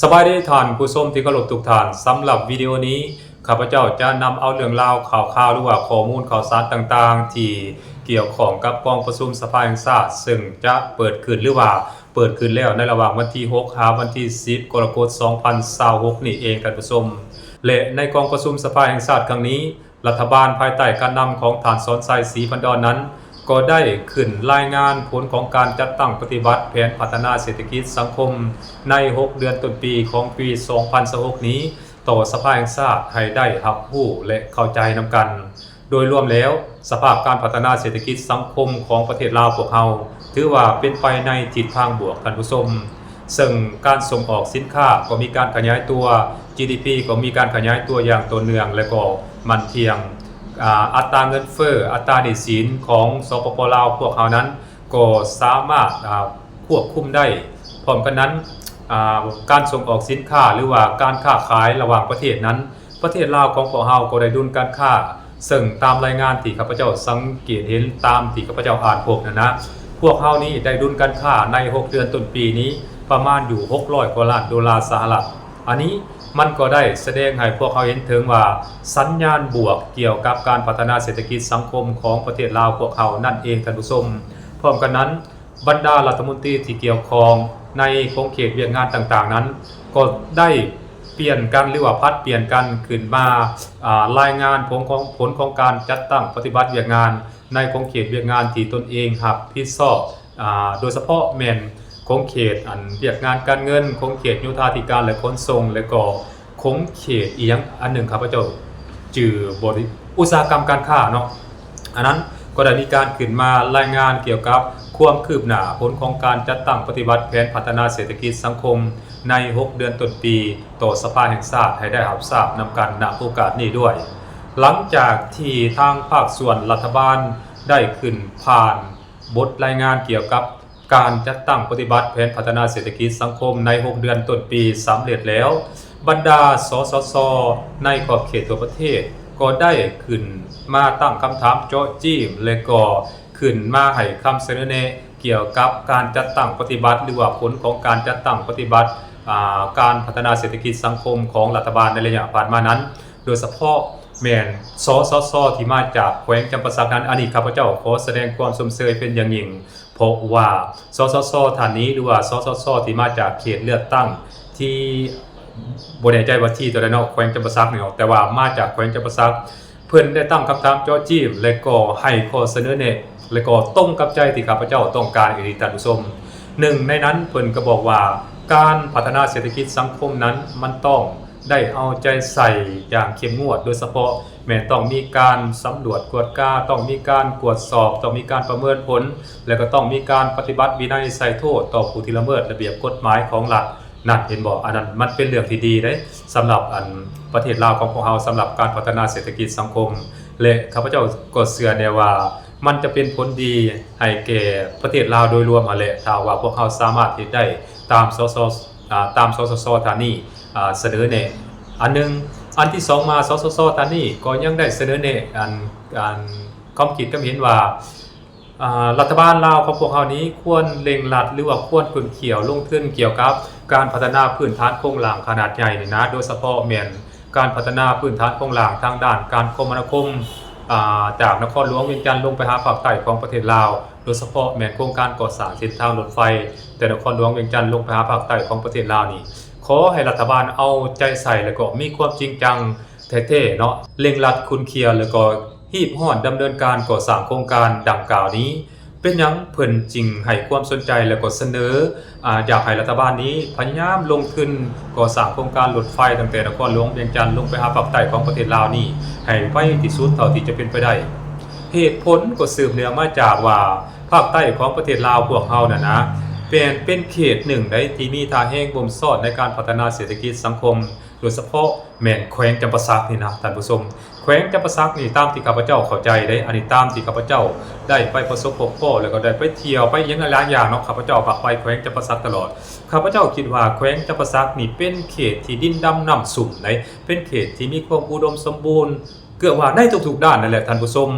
ສະບາຍດີທ່ານຜູ້ຊົມທີ່ເຄົາລົບທຸກທ່ານ, ສຳລັບວິດີໂອນີ້ ຂ້າພະເຈົ້າຈະນຳເອົາເລື່ອງລາວຂ່າວຄາວ ຫຼືວ່າຂໍ້ມູນຂ່າວສານຕ່າງໆ ທີ່ກ່ຽວຂ້ອງກັບກອງປະຊຸມສະພາແຫ່ງຊາດ ເຊິ່ງຈະເປີດຂຶ້ນ ຫຼືວ່າເປີດຂຶ້ນແລ້ວໃນລະຫວ່າງວັນທີຫົກ ຫາວັນທີສິບ ກໍລະກົດ ສອງພັນຊາວຫົກນີ້ເອງທ່ານຜູ້ຊົມ. ແລະ ໃນກອງປະຊຸມສະພາແຫ່ງຊາດຄັ້ງນີ້ ລັດຖະບານພາຍໃຕ້ການນຳຂອງທ່ານ ສອນໄຊ ສີພັນດອນ ນັ້ນ ກໍໄດ້ຂຶ້ນລາຍງານຜົນຂອງການຈັດຕັ້ງປະຕິບັດແຜນພັດທະນາເສດຖະກິດສັງຄົມໃນຫົກເດືອນຕົ້ນປີຂອງປີສອງພັນຊາວຫົກນີ້ ຕໍ່ສະພາແຫ່ງຊາດໃຫ້ໄດ້ຮັບຮູ້ ແລະ ເຂົ້າໃຈນຳກັນ. ໂດຍລວມແລ້ວ, ສະພາບການພັດທະນາເສດຖະກິດສັງຄົມຂອງປະເທດລາວພວກເຮົາ ຖືວ່າເປັນໄປໃນທິດທາງບວກ, ທ່ານຜູ້ຊົມ. ເຊິ່ງການສົ່ງອອກສິນຄ້າກໍມີການຂະຫຍາຍຕົວ, ຈີດີພີ ກໍມີການຂະຫຍາຍຕົວຢ່າງຕໍ່ເນື່ອງ ແລະ ກໍໝັ້ນທ່ຽງ. ອາ, ອັດຕາເງິນເຟີ້, ອັດຕາໜີ້ສິນຂອງ ສປປ ລາວພວກເຮົານັ້ນ ກໍສາມາດ, ອາ, ຄວບຄຸມໄດ້. ພ້ອມກັນນັ້ນ, ອາ, ການສົ່ງອອກສິນຄ້າ ຫຼືວ່າການຄ້າຂາຍລະຫວ່າງປະເທດນັ້ນ, ປະເທດລາວຂອງພວກເຮົາກໍໄດ້ດຸນການຄ້າ ເຊິ່ງຕາມລາຍງານທີ່ຂ້າພະເຈົ້າສັງເກດເຫັນ, ຕາມທີ່ຂ້າພະເຈົ້າອ່ານພົບນັ້ນນະ, ພວກເຮົານີ້ໄດ້ດຸນການຄ້າໃນຫົກເດືອນຕົ້ນປີນີ້ ປະມານຢູ່ຫົກຮ້ອຍກວ່າລ້ານໂດລາສະຫະລັດ. ອັນນີ້ມັນກໍໄດ້ສະແດງໃຫ້ພວກເຮົາເຫັນເຖິງວ່າສັນຍານບວກກ່ຽວກັບການພັດທະນາເສດຖະກິດສັງຄົມຂອງປະເທດລາວພວກເຮົານັ້ນເອງ, ທ່ານຜູ້ຊົມ. ພ້ອມກັນນັ້ນ, ບັນດາລັດຖະມົນຕີທີ່ກ່ຽວຂ້ອງໃນຂົງເຂດວຽກງານຕ່າງໆນັ້ນ ກໍໄດ້ປ່ຽນກັນ ຫຼືວ່າຜັດປ່ຽນກັນຂຶ້ນມາ, ອາ, ລາຍງານຜົນຂອງ, ຜົນຂອງການຈັດຕັ້ງປະຕິບັດວຽກງານໃນຂົງເຂດວຽກງານທີ່ຕົນເອງຮັບຜິດຊອບ, ອາ, ໂດຍສະເພາະແມ່ນຂົງເຂດອັນວຽກງານການເງິນ, ຂົງເຂດໂຍທາທິການ ແລະ ຂົນສົ່ງ ແລະ ກໍ ຂົງເຂດອີ່ຫຍັງອັນໜຶ່ງ ຂ້າພະເຈົ້າຈື່ບໍ່ໄດ້, ອຸດສາຫະກຳການຄ້າເນາະ. ອັນນັ້ນກໍໄດ້ມີການຂຶ້ນມາລາຍງານກ່ຽວກັບຄວາມຄືບໜ້າຜົນຂອງການຈັດຕັ້ງປະຕິບັດແຜນພັດທະນາເສດຖະກິດສັງຄົມໃນຫົກເດືອນຕົ້ນປີ ຕໍ່ສະພາແຫ່ງຊາດໃຫ້ໄດ້ຮັບຊາບນຳກັນ ນະໂອກາດນີ້ດ້ວຍ. ຫຼັງຈາກທີ່ທາງພາກສ່ວນລັດຖະບານໄດ້ຂຶ້ນຜ່ານບົດລາຍງານກ່ຽວກັບ ການຈັດຕັ້ງປະຕິບັດແຜນພັດທະນາເສດຖະກິດສັງຄົມໃນຫົກເດືອນຕົ້ນປີສຳເລັດແລ້ວ, ບັນດາ ສສຊ ໃນຂອບເຂດທົ່ວປະເທດ ກໍໄດ້ຂຶ້ນມາຕັ້ງຄຳຖາມເຈາະຈີ້ມ ແລະ ກໍຂຶ້ນມາໃຫ້ຄຳສະເໜີແນະກ່ຽວກັບການຈັດຕັ້ງປະຕິບັດ ຫຼືວ່າຜົນຂອງການຈັດຕັ້ງປະຕິບັດ, ອາ, ການພັດທະນາເສດຖະກິດສັງຄົມຂອງລັດຖະບານໃນໄລຍະຜ່ານມານັ້ນ, ໂດຍສະເພາະແມ່ນ ສສຊ ທີ່ມາຈາກແຂວງຈຳປາສັກນັ້ນ. ອັນນີ້ຂ້າພະເຈົ້າຂໍສະແດງຄວາມຊົມເຊີຍເປັນຢ່າງຍິ່ງ ເພາະວ່າ ສສຊ ທ່ານນີ້ ຫຼືວ່າ ສສຊ ທີ່ມາຈາກເຂດເລືອກຕັ້ງທີ່ ບໍ່ແນ່ໃຈວ່າທີ່ຕົວໃດເນາະ ແຂວງຈຳປາສັກນີ້ເນາະ ແຕ່ວ່າມາຈາກແຂວງຈຳປາສັກ ເພິ່ນໄດ້ຕັ້ງຄຳຖາມເຈາະຈີ້ມ ແລະ ກໍໃຫ້ຂໍ້ສະເໜີແນະ ແລະ ກໍຕົງກັບໃຈທີ່ຂ້າພະເຈົ້າຕ້ອງການອີ່ຫຼີ ທ່ານຜູ້ຊົມ. ໜຶ່ງໃນນັ້ນເພິ່ນກໍບອກວ່າ ການພັດທະນາເສດຖະກິດສັງຄົມນັ້ນ ມັນຕ້ອງໄດ້ເອົາໃຈໃສ່ຢ່າງເຂັ້ມງວດ ໂດຍສະເພາະ ແມ່ນຕ້ອງມີການສຳຫຼວດກວດກາ, ຕ້ອງມີການກວດສອບ, ຕ້ອງມີການປະເມີນຜົນ ແລະ ກໍຕ້ອງມີການປະຕິບັດວິໄນໃສ່ໂທດຕໍ່ຜູ້ທີ່ລະເມີດລະບຽບກົດໝາຍຂອງລັດນັ້ນ ເຫັນບໍ່? ອັນນັ້ນມັນເປັນເລື່ອງທີ່ດີເດ້ ສຳລັບອັນປະເທດລາວຂອງພວກເຮົາ, ສຳລັບການພັດທະນາເສດຖະກິດສັງຄົມ ແລະ ຂ້າພະເຈົ້າກໍເຊື່ອແນ່ວ່າ ມັນຈະເປັນຜົນດີໃຫ້ແກ່ປະເທດລາວໂດຍລວມຫັ້ນແຫຼະ ຖ້າວ່າພວກເຮົາສາມາດເຮັດໄດ້ຕາມ ສສ ອາ ຕາມ ສສຊ ທ່ານນີ້ ອາ ສະເໜີແນະອັນໜຶ່ງ. ອັນທີສອງມາ ສສຊ ທ່ານນີ້ກໍຍັງໄດ້ສະເໜີແນະອັນ ອັນຄວາມຄິດຄວາມເຫັນວ່າ ອາ ລັດຖະບານລາວຂອງພວກເຮົານີ້ຄວນເລັ່ງລັດ ຫຼືວ່າຄວນຂຸ້ນຂ້ຽວລົງທຶນກ່ຽວກັບການພັດທະນາພື້ນຖານໂຄງລ່າງຂະໜາດໃຫຍ່ນີ້ນະ, ໂດຍສະເພາະແມ່ນການພັດທະນາພື້ນຖານໂຄງລ່າງທາງດ້ານການຄົມມະນາຄົມ ອາ ຈາກນະຄອນຫຼວງວຽງຈັນລົງໄປຫາພາກໃຕ້ຂອງປະເທດລາວ. ໂດຍສະເພາະແມ່ນໂຄງການກໍ່ສ້າງເສັ້ນທາງລົດໄຟ ແຕ່ນະຄອນຫຼວງວຽງຈັນລົງໄປຫາພາກໃຕ້ຂອງປະເທດລາວນີ້ ຂໍໃຫ້ລັດຖະບານເອົາໃຈໃສ່ ແລະ ກໍມີຄວາມຈິງຈັງແທ້ໆເນາະ, ເລັ່ງລັດຂຸ້ນຂ້ຽວ ແລະ ກໍຮີບຮ້ອນດຳເນີນການກໍ່ສ້າງໂຄງການດັ່ງກ່າວນີ້. ເປັນຫຍັງເພິ່ນຈຶ່ງໃຫ້ຄວາມສົນໃຈ ແລະ ກໍສະເໜີ ອາ ຢາກໃຫ້ລັດຖະບານນີ້ພະຍາຍາມລົງທຶນກໍ່ສ້າງໂຄງການລົດໄຟ ຕັ້ງແຕ່ນະຄອນຫຼວງວຽງຈັນລົງໄປຫາພາກໃຕ້ຂອງປະເທດລາວນີ້ ໃຫ້ໄວທີ່ສຸດເທົ່າທີ່ຈະເປັນໄປໄດ້? ເຫດຜົນກໍສືບເນື່ອງມາຈາກວ່າ ພາກໃຕ້ຂອງປະເທດລາວພວກເຮົານັ້ນນະ ແມ່ນເປັນເຂດໜຶ່ງໃດທີ່ມີທ່າແຮງບົ່ມຊ້ອນໃນການພັດທະນາເສດຖະກິດສັງຄົມ, ໂດຍສະເພາະແມ່ນແຂວງຈຳປາສັກນີ້ນະທ່ານຜູ້ຊົມ. ແຂວງຈຳປາສັກນີ້ ຕາມທີ່ຂ້າພະເຈົ້າເຂົ້າໃຈເດ້, ອັນນີ້ຕາມທີ່ຂ້າພະເຈົ້າໄດ້ໄປປະສົບພົບພໍ້ ແລ້ວກໍໄດ້ໄປທ່ຽວໄປຫຍັງຫຼາຍໆຢ່າງເນາະ, ຂ້າພະເຈົ້າມັກໄປແຂວງຈຳປາສັກຕະຫຼອດ. ຂ້າພະເຈົ້າຄິດວ່າແຂວງຈຳປາສັກນີ້ເປັນເຂດທີ່ດິນດຳນ້ຳຊຸ່ມໃດ, ເປັນເຂດທີ່ມີຄວາມອຸດົມສົມບູນ ເກືອບວ່າໃນທຸກໆດ້ານນັ້ນແຫຼະທ່ານຜູ້ຊົມ,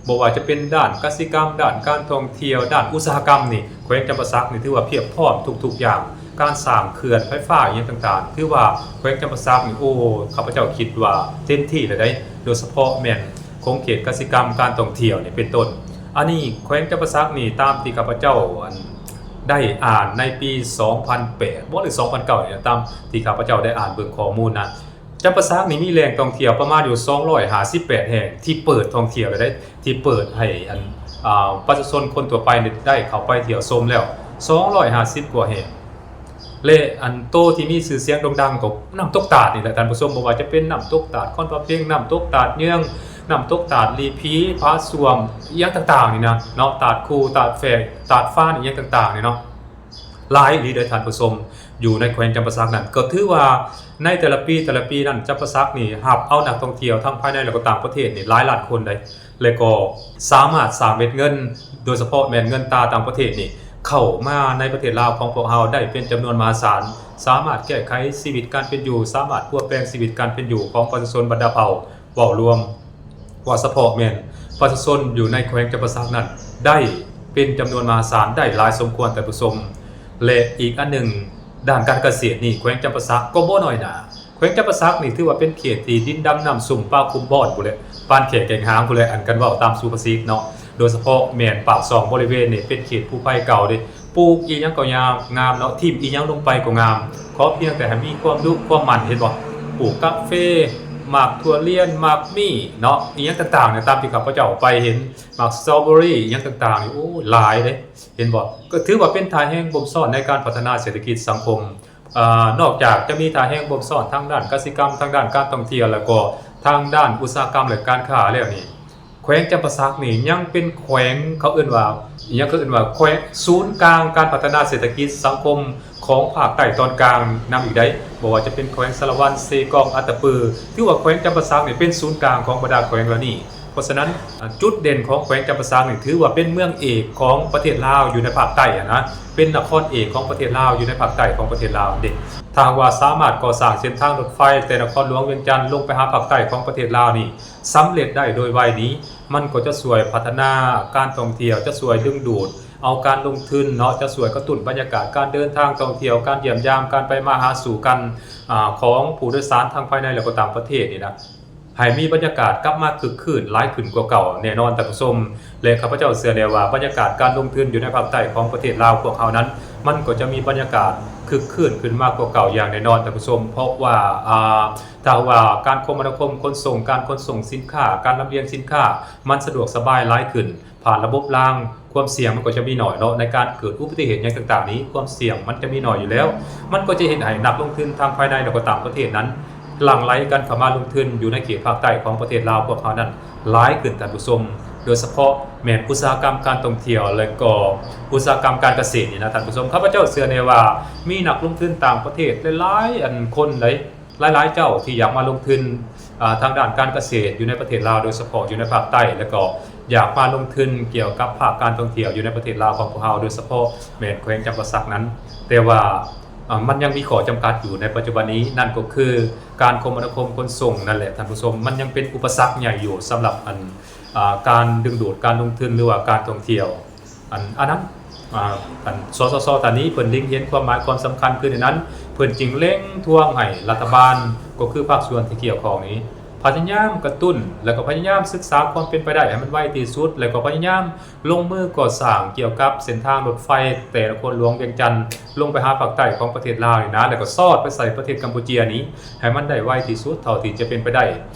ບໍ່ວ່າຈະເປັນດ້ານກະສິກຳ, ດ້ານການທ່ອງທ່ຽວ, ດ້ານອຸດສາຫະກຳນີ້ ແຂວງຈຳປາສັກນີ້ຖືວ່າພຽບພ້ອມທຸກໆຢ່າງ. ການສ້າງເຂື່ອນໄຟຟ້າອີ່ຫຍັງຕ່າງໆ ຖືວ່າແຂວງຈຳປາສັກນີ້ ໂອ້ ຂ້າພະເຈົ້າຄິດວ່າເຕັມທີ່ແລ້ວໃດ໋ ໂດຍສະເພາະແມ່ນຂົງເຂດກະສິກຳ ການທ່ອງທ່ຽວນີ້ເປັນຕົ້ນ. ອັນນີ້ແຂວງຈຳປາສັກນີ້ ຕາມທີ່ຂ້າພະເຈົ້າ ອັນ ໄດ້ອ່ານໃນປີສອງພັນແປດບໍ ຫຼື ສອງພັນເກົ້ານີ້ນະ ຕາມທີ່ຂ້າພະເຈົ້າໄດ້ອ່ານເບິ່ງຂໍ້ມູນນະ ຈຳປາສັກນີ້ມີແຫຼ່ງທ່ອງທ່ຽວປະມານຢູ່ສອງຮ້ອຍຫ້າສິບແປດແຫ່ງ ທີ່ເປີດທ່ອງທ່ຽວແລ້ວໃດ໋ ທີ່ເປີດໃຫ້ອັນ ອ່າ ປະຊາຊົນຄົນທົ່ວໄປນີ້ໄດ້ເຂົ້າໄປທ່ຽວຊົມແລ້ວສອງຮ້ອຍຫ້າສິບກວ່າແຫ່ງ ແລະ ອັນໂຕທີ່ມີຊື່ສຽງໂດ່ງດັງກໍນ້ຳຕົກຕາດນີ້ແຫຼະທ່ານຜູ້ຊົມ ບໍ່ວ່າຈະເປັນນ້ຳຕົກຕາດຄອນພະເພັງ, ນ້ຳຕົກຕາດເຍືອງ, ນ້ຳຕົກຕາດລີພີ, ຜາສ້ວມ ອີ່ຫຍັງຕ່າງໆນີ້ນະເນາະ, ຕາດຄູ, ຕາດແຝກ, ຕາດຟານ ອີ່ຫຍັງຕ່າງໆນີ້ເນາະ. ຫຼາຍອີ່ຫຼີເດີທ່ານຜູ້ຊົມ ຢູ່ໃນແຂວງຈຳປາສັກນັ້ນ ກໍຖືວ່າໃນແຕ່ລະປີ ແຕ່ລະປີນັ້ນ ຈຳປາສັກນີ້ຮັບເອົານັກທ່ອງທ່ຽວທັງພາຍໃນ ແລະ ກໍຕ່າງປະເທດນີ້ຫຼາຍລ້ານຄົນໃດ໋ ແລະ ກໍສາມາດສ້າງເມັດເງິນ ໂດຍສະເພາະແມ່ນເງິນຕາຕ່າງປະເທດນີ້ ເຂົ້າມາໃນປະເທດລາວຂອງພວກເຮົາໄດ້ເປັນຈຳນວນມະຫາສານ, ສາມາດແກ້ໄຂຊີວິດການເປັນຢູ່, ສາມາດປົວແປງຊີວິດການເປັນຢູ່ຂອງປະຊາຊົນບັນດາເຜົ່າ ເວົ້າລວມ ເວົ້າສະເພາະແມ່ນປະຊາຊົນຢູ່ໃນແຂວງຈຳປາສັກນັ້ນ ໄດ້ເປັນຈຳນວນມະຫາສານ ໄດ້ຫຼາຍສົມຄວນທ່ານຜູ້ຊົມ. ແລະ ອີກອັນໜຶ່ງ ດ້ານການກະເສດນີ້ ແຂວງຈຳປາສັກກໍບໍ່ນ້ອຍໜ້າ. ແຂວງຈຳປາສັກນີ້ຖືວ່າເປັນເຂດທີ່ດິນດຳນ້ຳຊຸ່ມ ປາຄຸມບອນພຸ້ນແຫຼະ ປານແຂ້ແກ້ງຫາງພຸ້ນແຫຼະ ອັນ ຄັນເວົ້າຕາມສຸພາສິດເນາະ. ໂດຍສະເພາະແມ່ນປາກຊ່ອງບໍລິເວນນີ້ ເປັນເຂດພູໄພເກົ່າເດ້ ປູກອີ່ຫຍັງກໍງາມເນາະ, ຖິ້ມອີ່ຫຍັງລົງໄປກໍງາມ, ຂໍພຽງແຕ່ໃຫ້ມີຄວາມດຸຄວາມໝັ່ນ ເຫັນບໍ່? ປູກກາເຟ, ໝາກຖົ່ວລຽນ, ໝາກມີ້ເນາະ, ອີ່ຫຍັງຕ່າງໆ ຕາມທີ່ຂ້າພະເຈົ້າໄປເຫັນ, ໝາກສະຕໍເບີຣີ ອີ່ຫຍັງຕ່າງໆ ໂອ້ ຫຼາຍເດ້ ເຫັນບໍ່? ກໍຖືວ່າເປັນທ່າແຮງບົ່ມຊ້ອນໃນການພັດທະນາເສດຖະກິດສັງຄົມ. ອາ ນອກຈາກຈະມີທ່າແຮງບົ່ມຊ້ອນທາງດ້ານກະສິກຳ, ທາງດ້ານການທ່ອງທ່ຽວ ແລ້ວກໍທາງດ້ານອຸດສາຫະກຳ ແລະ ການຄ້າແລ້ວນີ້ ແຂວງຈຳປາສັກນີ້ຍັງເປັນແຂວງ ເຂົາເອີ້ນວ່າ ອີ່ຫຍັງ ເຂົາເອີ້ນວ່າແຂວງ ສູນກາງການພັດທະນາເສດຖະກິດສັງຄົມຂອງພາກໃຕ້ຕອນກາງນຳອີກໃດ໋. ບໍ່ວ່າຈະເປັນແຂວງສາລະວັນ, ເຊກອງ, ອັດຕະປື, ຖືວ່າແຂວງຈຳປາສັກນີ້ເປັນສູນກາງຂອງບັນດາແຂວງເຫຼົ່ານີ້. ເພາະສະນັ້ນ ອາ ຈຸດເດັ່ນຂອງແຂວງຈຳປາສັກນີ້ ຖືວ່າເປັນເມືອງເອກຂອງປະເທດລາວຢູ່ໃນພາກໃຕ້ຫັ້ນນະ, ເປັນນະຄອນເອກຂອງປະເທດລາວ ຢູ່ໃນພາກໃຕ້ຂອງປະເທດລາວເດ້. ຖ້າຫາກວ່າສາມາດກໍ່ສ້າງເສັ້ນທາງລົດໄຟແຕ່ນະຄອນຫຼວງວຽງຈັນລົງໄປຫາພາກໃຕ້ຂອງປະເທດລາວນີ້ ສຳເລັດໄດ້ໂດຍໄວນີ້ ມັນກໍຈະຊ່ວຍພັດທະນາການທ່ອງທ່ຽວ, ຈະຊ່ວຍດຶງດູດເອົາການລົງທຶນເນາະ, ຈະຊ່ວຍກະຕຸ້ນບັນຍາກາດການເດີນທາງທ່ອງທ່ຽວ, ການຢ້ຽມຢາມ, ການໄປມາຫາສູ່ກັນ ອາ ຂອງຜູ້ໂດຍສານທັງພາຍໃນ ແລະ ກໍຕ່າງປະເທດນີ້ນະ ໃຫ້ມີບັນຍາກາດກັບມາຄຶກຄື້ນຫຼາຍຂຶ້ນກວ່າເກົ່າແນ່ນອນທ່ານຜູ້ຊົມ. ແລະ ຂ້າພະເຈົ້າເຊື່ອແນ່ວ່າບັນຍາກາດການລົງທຶນຢູ່ໃນພາກໃຕ້ຂອງປະເທດລາວພວກເຮົານັ້ນ ມັນກໍຈະມີບັນຍາກາດຄຶກຄື້ນຂຶ້ນມາກວ່າເກົ່າຢ່າງແນ່ນອນທ່ານຜູ້ຊົມ. ເພາະວ່າ ອາ ຖ້າຫາກວ່າການຄົມມະນາຄົມຂົນສົ່ງ, ການຂົນສົ່ງສິນຄ້າ, ການລຳລຽງສິນຄ້າ ມັນສະດວກສະບາຍຫຼາຍຂຶ້ນ ຜ່ານລະບົບລາງ, ຄວາມສ່ຽງມັນກໍຈະມີໜ້ອຍເນາະ ໃນການເກີດອຸບັດຕິເຫດຫຍັງຕ່າງໆນີ້ ຄວາມສ່ຽງມັນຈະມີໜ້ອຍຢູ່ແລ້ວ. ມັນກໍຈະເຮັດໃຫ້ນັກລົງທຶນທັງພາຍໃນ ແລະ ກໍຕ່າງປະເທດນັ້ນ ຫຼັ່ງໄຫຼກັນເຂົ້າມາລົງທຶນຢູ່ໃນເຂດພາກໃຕ້ຂອງປະເທດລາວພວກເຮົານັ້ນຫຼາຍຂຶ້ນທ່ານຜູ້ຊົມ, ໂດຍສະເພາະແມ່ນອຸດສາຫະກຳການທ່ອງທ່ຽວ ແລະ ກໍອຸດສາຫະກຳການກະເສດນີ້ນະທ່ານຜູ້ຊົມ. ຂ້າພະເຈົ້າເຊື່ອແນ່ວ່າມີນັກລົງທຶນຕ່າງປະເທດຫຼາຍໆ ອັນ ຄົນໃດ ຫຼາຍໆເຈົ້າທີ່ຢາກມາລົງທຶນ ອາ ທາງດ້ານການກະເສດຢູ່ໃນປະເທດລາວ ໂດຍສະເພາະຢູ່ໃນພາກໃຕ້ ແລະ ກໍຢາກມາລົງທຶນກ່ຽວກັບພາກການທ່ອງທ່ຽວຢູ່ໃນປະເທດລາວຂອງພວກເຮົາ ໂດຍສະເພາະແມ່ນແຂວງຈຳປາສັກນັ້ນ. ແຕ່ວ່າ ອາ ມັນຍັງມີຂໍ້ຈຳກັດຢູ່ໃນປັດຈຸບັນນີ້ ນັ້ນກໍຄືການຄົມມະນາຄົມຂົນສົ່ງນັ້ນແຫຼະທ່ານຜູ້ຊົມ, ມັນຍັງເປັນອຸປະສັກໃຫຍ່ຢູ່ສຳລັບ ອັນ ອາ ການດຶງດູດການລົງທຶນ ຫຼືວ່າການທ່ອງທ່ຽວ. ອັນ ອັນນັ້ນ ອາ ອັນ ສສຊ ທ່ານນີ້ເພິ່ນເລັງເຫັນຄວາມໝາຍຄວາມສຳຄັນຄືໃນນັ້ນ ເພິ່ນຈຶ່ງເລັ່ງທວງໃຫ້ລັດຖະບານ ກໍຄືພາກສ່ວນທີ່ກ່ຽວຂ້ອງນີ້ ພະຍາຍາມກະຕຸ້ນ ແລະ ກໍພະຍາຍາມສຶກສາຄວາມເປັນໄປໄດ້ໃຫ້ມັນໄວທີ່ສຸດ ແລະ ກໍພະຍາຍາມລົງມືກໍ່ສ້າງກ່ຽວກັບເສັ້ນທາງລົດໄຟແຕ່ນະຄອນຫຼວງວຽງຈັນລົງໄປຫາພາກໃຕ້ຂອງປະເທດລາວນີ້ນະ ແລະ ກໍສອດໄປໃສ່ປະເທດກຳປູເຈຍນີ້ ໃຫ້ມັນໄດ້ໄວທີ່ສຸດເທົ່າທີ່ຈະເປັນໄປໄດ້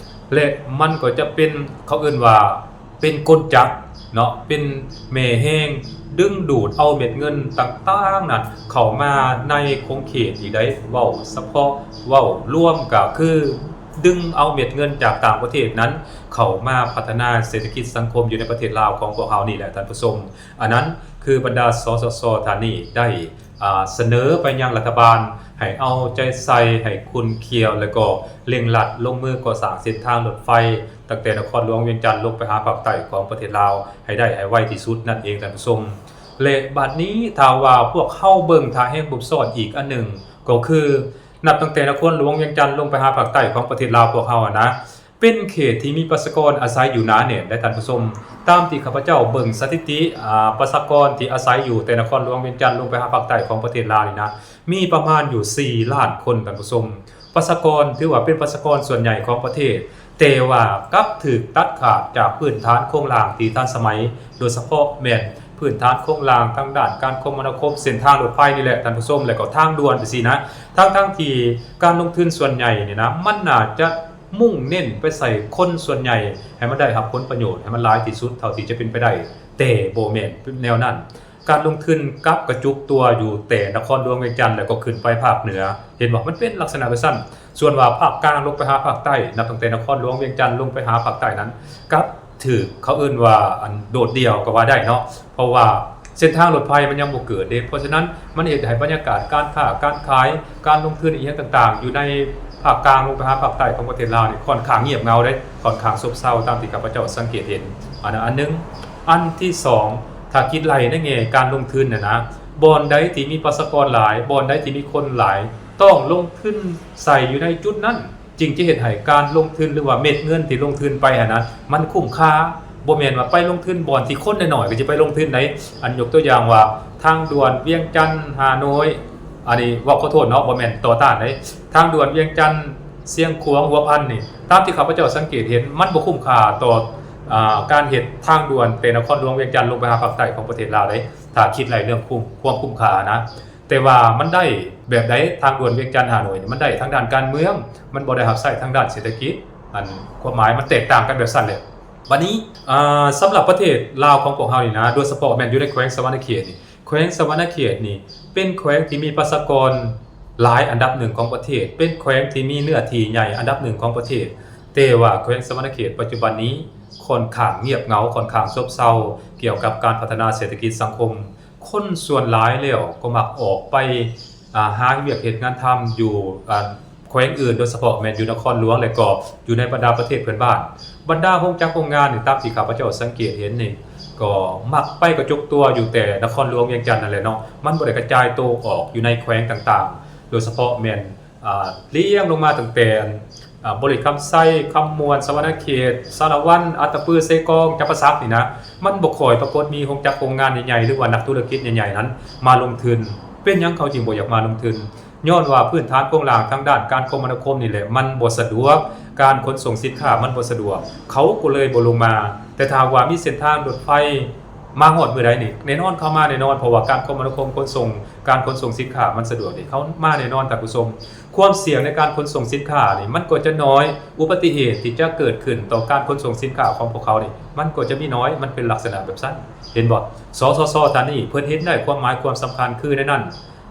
ແລະ ມັນກໍຈະເປັນ ເຂົາເອີ້ນວ່າ ເປັນກົນຈັກເນາະ ເປັນແມ່ແຮງດຶງດູດເອົາເມັດເງິນຕ່າງໆນັ້ນເຂົ້າມາໃນຂົງເຂດອີກໃດ໋. ເວົ້າສະເພາະ ເວົ້າລວມກໍຄືດຶງເອົາເມັດເງິນຈາກຕ່າງປະເທດນັ້ນເຂົ້າມາພັດທະນາເສດຖະກິດສັງຄົມຢູ່ໃນປະເທດລາວຂອງພວກເຮົານີ້ແຫຼະທ່ານຜູ້ຊົມ. ອັນນັ້ນຄືບັນດາ ສສຊ ທ່ານນີ້ໄດ້ ອາ ສະເໜີໄປຍັງລັດຖະບານໃຫ້ເອົາໃຈໃສ່ ໃຫ້ຂຸ້ນຂ້ຽວ ແລະ ກໍເລັ່ງລັດລົງມືກໍ່ສ້າງເສັ້ນທາງລົດໄຟ ຕັ້ງແຕ່ນະຄອນຫຼວງວຽງຈັນລົງໄປຫາພາກໃຕ້ຂອງປະເທດລາວໃຫ້ໄດ້ໃຫ້ໄວທີ່ສຸດນັ້ນເອງທ່ານຜູ້ຊົມ. ແລະ ບັດນີ້ຖ້າວ່າພວກເຮົາເບິ່ງທ່າແຮງບົ່ມຊ້ອນອີກອັນໜຶ່ງ ກໍຄືນັບຕັ້ງແຕ່ນະຄອນຫຼວງວຽງຈັນລົງໄປຫາພາກໃຕ້ຂອງປະເທດລາວພວກເຮົາຫັ້ນນະ ເປັນເຂດທີ່ມີປະຊາກອນອາໄສຢູ່ໜາແໜ້ນໄດ໋ທ່ານຜູ້ຊົມ. ຕາມທີ່ຂ້າພະເຈົ້າເບິ່ງສະຖິຕິ ອາ ປະຊາກອນທີ່ອາໄສຢູ່ແຕ່ນະຄອນຫຼວງວຽງຈັນລົງໄປຫາພາກໃຕ້ຂອງປະເທດລາວນີ້ນະ ມີປະມານຢູ່ສີ່ລ້ານຄົນທ່ານຜູ້ຊົມ. ປະຊາກອນຖືວ່າເປັນປະຊາກອນສ່ວນໃຫຍ່ຂອງປະເທດ, ແຕ່ວ່າກັບຖືກຕັດຂາດຈາກພື້ນຖານໂຄງລ່າງທີ່ທັນສະໄໝ, ໂດຍສະເພາະແມ່ນພື້ນຖານໂຄງລ່າງທາງດ້ານການຄົມມະນາຄົມ, ເສັ້ນທາງລົດໄຟນີ້ແຫຼະທ່ານຜູ້ຊົມ ແລະກໍທາງດ່ວນຈັ່ງຊີ້ນະ. ທັງໆທີ່ການລົງທຶນສ່ວນໃຫຍ່ນີ້ນະ ມັນໜ້າຈະ ມຸ່ງເນັ້ນໄປໃສ່ຄົນສ່ວນໃຫຍ່ໃຫ້ມັນໄດ້ຮັບຜົນປະໂຫຍດໃຫ້ມັນຫຼາຍທີ່ສຸດເທົ່າທີ່ຈະເປັນໄປໄດ້, ແຕ່ບໍ່ແມ່ນແນວນັ້ນ. ການລົງທຶນກັບກະຈຸກຕົວຢູ່ແຕ່ນະຄອນຫຼວງວຽງຈັນ ແລ້ວກໍຂຶ້ນໄປພາກເໜືອ. ເຫັນບໍ່? ມັນເປັນລັກສະນະແບບຊັ້ນ. ສ່ວນວ່າພາກກາງລົງໄປຫາພາກໃຕ້, ນັບຕັ້ງແຕ່ນະຄອນຫຼວງວຽງຈັນລົງໄປຫາພາກໃຕ້ນັ້ນ, ກັບຖືກເຂົາເອີ້ນວ່າ ອັນ ໂດດດ່ຽວກໍວ່າໄດ້ເນາະ, ເພາະວ່າ ເສັ້ນທາງລົດໄຟມັນຍັງບໍ່ເກີດເດ້. ເພາະສະນັ້ນ ມັນເຮັດໃຫ້ບັນຍາກາດການຄ້າການຂາຍ, ການລົງທຶນອີ່ຫຍັງຕ່າງໆ ຢູ່ໃນພາກກາງລົງໄປຫາພາກໃຕ້ຂອງປະເທດລາວນີ້ ຄ່ອນຂ້າງງຽບເຫງົາເດ້, ຄ່ອນຂ້າງຊົບເຊົາຕາມທີ່ຂ້າພະເຈົ້າສັງເກດເຫັນ. ອັນນັ້ນອັນໜຶ່ງ. ອັນທີສອງ, ຖ້າຄິດໄລ່ໃນແງ່ການລົງທຶນນະນະ, ບ່ອນໃດທີ່ມີປະຊາກອນຫຼາຍ, ບ່ອນໃດທີ່ມີຄົນຫຼາຍ, ຕ້ອງລົງທຶນໃສ່ຢູ່ໃນຈຸດນັ້ນ. ຈຶ່ງຈະເຮັດໃຫ້ການລົງທຶນ ຫຼືວ່າເມັດເງິນທີ່ລົງທຶນໄປຫັ້ນນະ ມັນຄຸ້ມຄ່າ. ບໍ່ແມ່ນວ່າໄປລົງທຶນບ່ອນທີ່ຄົນນ້ອຍໆ ກໍຈະໄປລົງທຶນໃດ໋. ອັນຍົກຕົວຢ່າງວ່າ ທາງດ່ວນວຽງຈັນ ຮ່າໂນ້ຍ, ອັນນີ້ເວົ້າຂໍໂທດເນາະ, ບໍ່ແມ່ນຕໍ່ຕ້ານໃດ໋. ທາງດ່ວນວຽງຈັນ ຊຽງຂວາງ ຫົວພັນນີ້, ຕາມທີ່ຂ້າພະເຈົ້າສັງເກດເຫັນ, ມັນບໍ່ຄຸ້ມຄ່າຕໍ່ ອາ ການເຮັດທາງດ່ວນແຕ່ນະຄອນຫຼວງວຽງຈັນລົງໄປຫາພາກໃຕ້ຂອງປະເທດລາວເດ້, ຖ້າຄິດໄລ່ເລື່ອງຄຸ້ມ ຄວາມຄຸ້ມຄ່ານະ. ແຕ່ວ່າມັນໄດ້ແບບໃດ? ທາງດ່ວນວຽງຈັນ ຮ່າໂນ້ຍນີ້ ມັນໄດ້ທາງດ້ານການເມືອງ, ມັນບໍ່ໄດ້ຮັບໃຊ້ທາງດ້ານເສດຖະກິດ. ອັນຄວາມໝາຍມັນແຕກຕ່າງກັນແບບຊັ້ນແຫຼະ. ບາດນີ້ ອາ ສຳລັບປະເທດລາວຂອງພວກເຮົານີ້ນະ, ໂດຍສະເພາະແມ່ນຢູ່ໃນແຂວງສະຫວັນນະເຂດນີ້, ແຂວງສະຫວັນນະເຂດນີ້ ເປັນແຂວງທີ່ມີປະຊາກອນຫຼາຍອັນດັບໜຶ່ງຂອງປະເທດ, ເປັນແຂວງທີ່ມີເນື້ອທີ່ໃຫຍ່ອັນດັບໜຶ່ງຂອງປະເທດ, ແຕ່ວ່າແຂວງສະຫວັນນະເຂດປັດຈຸບັນນີ້ ຄ່ອນຂ້າງງຽບເຫງົາ, ຄ່ອນຂ້າງໂຊບເຊົາ ກ່ຽວກັບການພັດທະນາເສດຖະກິດສັງຄົມ. ຄົນສ່ວນຫຼາຍແລ້ວກໍມັກອອກໄປ ອາ ຫາວຽກເຮັດງານທຳຢູ່ ອາ ແຂວງອື່ນ, ໂດຍສະເພາະແມ່ນຢູ່ນະຄອນຫຼວງ ແລະກໍຢູ່ໃນບັນດາປະເທດເພື່ອນບ້ານ. ບັນດາໂຮງຈັກໂຮງງານນີ້, ຕາມທີ່ຂ້າພະເຈົ້າສັງເກດເຫັນນີ້, ກໍມັກໄປກະຈຸກຕົວຢູ່ແຕ່ນະຄອນຫຼວງວຽງຈັນນັ້ນແຫຼະເນາະ, ມັນບໍ່ໄດ້ກະຈາຍໂຕອອກຢູ່ໃນແຂວງຕ່າງໆ, ໂດຍສະເພາະແມ່ນ ອາ ລຽງລົງມາຕັ້ງແຕ່ ອາ ບໍລິຄຳໄຊ, ຄຳມ່ວນ, ສະຫວັນນະເຂດ, ສາລະວັນ, ອັດຕະປື, ເຊກອງ, ຈຳປາສັກນີ້ນະ, ມັນບໍ່ຄ່ອຍປາກົດມີໂຮງຈັກໂຮງງານໃຫຍ່ໆ ຫຼືວ່ານັກທຸລະກິດໃຫຍ່ໆນັ້ນມາລົງທຶນ. ເປັນຫຍັງເຂົາຈຶ່ງບໍ່ຢາກມາລົງທຶນ? ຍ້ອນວ່າພື້ນຖານໂຄງລ່າງທາງດ້ານການຄົມມະນາຄົມນີ້ແຫຼະ ມັນບໍ່ສະດວກ, ການຂົນສົ່ງສິນຄ້າມັນບໍ່ສະດວກ, ເຂົາກໍເລີຍບໍ່ລົງມາ. ແຕ່ຖ້າຫາກວ່າມີເສັ້ນທາງລົດໄຟ ມາຮອດມື້ໃດນີ້ ແນ່ນອນເຂົາມາແນ່ນອນ, ເພາະວ່າການຄົມມະນາຄົມຂົນສົ່ງ, ການຂົນສົ່ງສິນຄ້າມັນສະດວກນີ້ ເຂົາມາແນ່ນອນທ່ານຜູ້ຊົມ. ຄວາມສ່ຽງໃນການຂົນສົ່ງສິນຄ້ານີ້ ມັນກໍຈະໜ້ອຍ, ອຸບັດຕິເຫດທີ່ຈະເກີດຂຶ້ນຕໍ່ການຂົນສົ່ງສິນຄ້າຂອງພວກເຂົານີ້ ມັນກໍຈະມີໜ້ອຍ, ມັນເປັນລັກສະນະແບບຊັ້ນ. ເຫັນບໍ່? ສສສ ທ່ານນີ້ ເພິ່ນເຫັນໄດ້ຄວາມໝາຍຄວາມສຳຄັນຄືໃນນັ້ນ,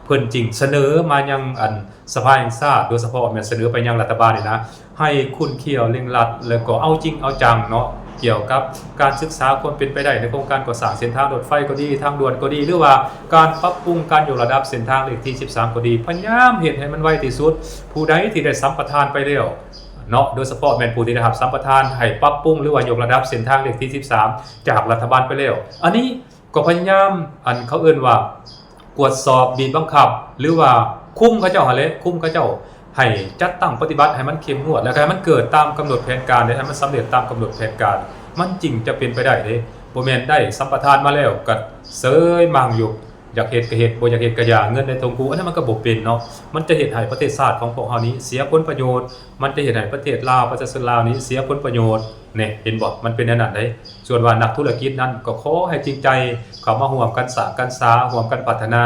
ເພິ່ນຈຶ່ງສະເໜີມາຍັງ ອັນ ສະພາແຫ່ງຊາດ, ໂດຍສະເພາະແມ່ນສະເໜີໄປຍັງລັດຖະບານນີ້ນະ, ໃຫ້ຂຸ້ນຂ້ຽວເລັ່ງລັດ ແລ້ວກໍເອົາຈິງເອົາຈັງເນາະ ກ່ຽວກັບການສຶກສາຄວາມເປັນໄປໄດ້ໃນໂຄງການກໍ່ສ້າງເສັ້ນທາງລົດໄຟກໍດີ, ທາງດ່ວນກໍດີ ຫຼືວ່າການປັບປຸງການຍົກລະດັບເສັ້ນທາງເລກທີສິບສາມກໍດີ, ພະຍາຍາມເຮັດໃຫ້ມັນໄວທີ່ສຸດ. ຜູ້ໃດທີ່ໄດ້ສຳປະທານໄປແລ້ວເນາະ, ໂດຍສະເພາະແມ່ນຜູ້ທີ່ໄດ້ຮັບສຳປະທານໃຫ້ປັບປຸງ ຫຼືວ່າຍົກລະດັບເສັ້ນທາງເລກທີສິບສາມຈາກລັດຖະບານໄປແລ້ວ, ອັນນີ້ ກໍພະຍາຍາມ ອັນເຂົາເອີ້ນວ່າກວດສອບ, ບີບບັງຄັບ ຫຼືວ່າຄຸມເຂົາເຈົ້າຫັ້ນແຫຼະ, ຄຸມເຂົາເຈົ້າໃຫ້ຈັດຕັ້ງປະຕິບັດໃຫ້ມັນເຂັ້ມງວດ ແລ້ວກໍໃຫ້ມັນເກີດຕາມກຳນົດແຜນການ ແລະ ໃຫ້ມັນສຳເລັດຕາມກຳນົດແຜນການ, ມັນຈຶ່ງຈະເປັນໄປໄດ້ເດ້. ບໍ່ແມ່ນໄດ້ສຳປະທານມາແລ້ວກໍເສີຍໝັ່ງຢູ່, ຢາກເຮັດກໍເຮັດ, ບໍ່ຢາກເຮັດກໍຢ່າ, ເງິນໃນຖົງກູ, ອັນນັ້ນມັນກໍບໍ່ເປັນເນາະ. ມັນຈະເຮັດໃຫ້ປະເທດຊາດຂອງພວກເຮົານີ້ເສຍຜົນປະໂຫຍດ, ມັນຈະເຮັດໃຫ້ປະເທດລາວ, ປະຊາຊົນລາວນີ້ເສຍຜົນປະໂຫຍດ. ນີ້ ເຫັນບໍ່? ມັນເປັນແນວນັ້ນເດ້. ສ່ວນວ່ານັກທຸລະກິດນັ້ນກໍຂໍໃຫ້ຈິງໃຈເຂົ້າມາຮ່ວມກັນສ້າງກັນສາ, ຮ່ວມກັນພັດທະນາ.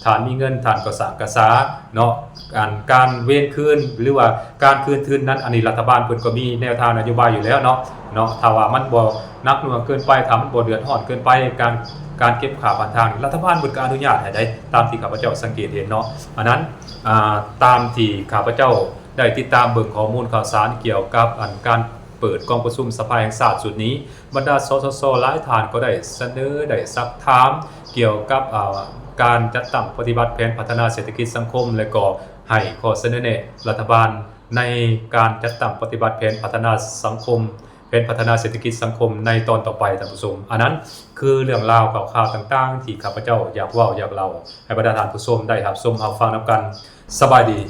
ທ່ານມີເງິນ ທ່ານກໍສ້າງກະສາເນາະ. ການ ການເວນຄືນ ຫຼືວ່າການຄືນທຶນນັ້ນ, ອັນນີ້ລັດຖະບານເພິ່ນກໍມີແນວທາງນະໂຍບາຍຢູ່ແລ້ວເນາະ, ເນາະ. ຖ້າວ່າມັນບໍ່ໜັກໜ່ວງເກີນໄປ, ຖ້າມັນບໍ່ເດືອດຮ້ອນເກີນໄປ, ການ ການເກັບຄ່າຜ່ານທາງນີ້ ລັດຖະບານເພິ່ນກໍອະນຸຍາດໃຫ້ໄດ້, ຕາມທີ່ຂ້າພະເຈົ້າສັງເກດເຫັນເນາະ. ອັນນັ້ນ ອາ ຕາມທີ່ຂ້າພະເຈົ້າໄດ້ຕິດຕາມເບິ່ງຂໍ້ມູນຂ່າວສານກ່ຽວກັບ ອັນ ການ ເປີດກອງປະຊຸມສະພາແຫ່ງຊາດຊຸດນີ້, ບັນດາ ສສສ ຫຼາຍທ່ານກໍໄດ້ສະເໜີ, ໄດ້ຊັກຖາມກ່ຽວກັບ ອາ ການຈັດຕັ້ງປະຕິບັດແຜນພັດທະນາເສດຖະກິດສັງຄົມ ແລະ ກໍໃຫ້ຂໍ້ສະເໜີແນະລັດຖະບານໃນການຈັດຕັ້ງປະຕິບັດແຜນພັດທະນາສັງຄົມ, ແຜນພັດທະນາເສດຖະກິດສັງຄົມໃນຕອນຕໍ່ໄປ, ທ່ານຜູ້ຊົມ. ອັນນັ້ນຄືເລື່ອງລາວຂ່າວໆຕ່າງໆ ທີ່ຂ້າພະເຈົ້າຢາກເວົ້າຢາກເລົ່າໃຫ້ບັນດາທ່ານຜູ້ຊົມໄດ້ຮັບຊົມຮັບຟັງນຳກັນ. ສະບາຍດີ.